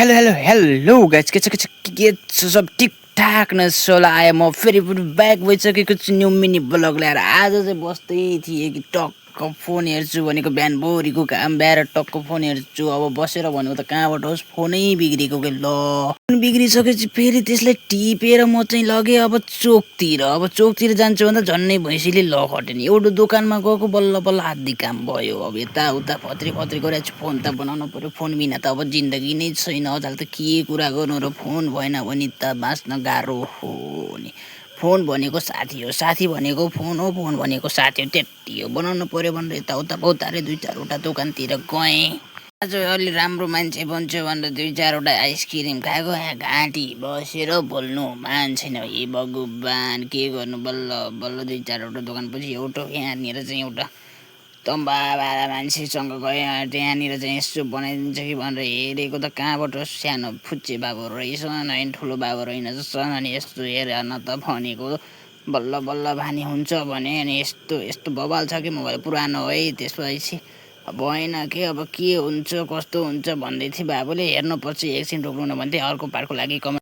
Hello hello hello guys के सब ठिकठाक न सोला आयो म फेरि ब्याक भइसकेको छु न्यू मिनी ब्लग ल्याएर। आज चाहिँ बस्दै थिएँ कि टक्क फोन हेर्छु भनेको बिहान भोरिको काम भ्याएर टक्क फोन हेर्छु। अब बसेर भनेको त कहाँबाट होस्, फोनै बिग्रेको के ल। फोन बिग्रिसकेपछि फेरि त्यसलाई टिपेर म चाहिँ लगेँ अब चोकतिर जान्छु भन्दा झन्नै भैँसीले लखट्यो नि। एउटा दोकानमा गएको बल्ल बल्ल आधी काम भयो। अब यताउता फत्री गरेको छु। फोन त बनाउनु पर्यो, फोन बिना त अब जिन्दगी नै छैन। अझाल त के कुरा गर्नु र, फोन भएन भने त बाँच्न गाह्रो हो नि। फोन भनेको साथी हो, साथी भनेको फोन हो, फोन भनेको साथी हो, त्यति हो। बनाउनु पर्यो भनेर यताउता बहुतारे 2-4वटा दोकानतिर गएँ। आज अलि राम्रो मान्छे बन्छु भनेर 2-4वटा आइसक्रिम खाएको। यहाँ घाँटी बसेर बोल्नु मान्छेन। ए भगवान्, के गर्नु। बल्ल बल्ल 2-4वटा दोकानपछि एउटा यहाँनिर चाहिँ एउटा तम्बावाला मान्छेसँग गएँ। त्यहाँनिर चाहिँ यसो बनाइदिन्छ कि भनेर हेरेको त कहाँबाट सानो फुच्चे बाबु रहेछ, अनि ठुलो बाबु रहेन जस्तो। अनि यस्तो हेर न त भनेको बल्ल बल्ल भानी हुन्छ भने। अनि यस्तो यस्तो बवाल छ कि मोबाइल पुरानो है। त्यसपछि भएन कि अब के हुन्छ कस्तो हुन्छ भन्दै थियो बाबुले। हेर्नुपर्छ, एकछिन रोक्नु न भन्थे। अर्को पार्टको लागि कमेन्ट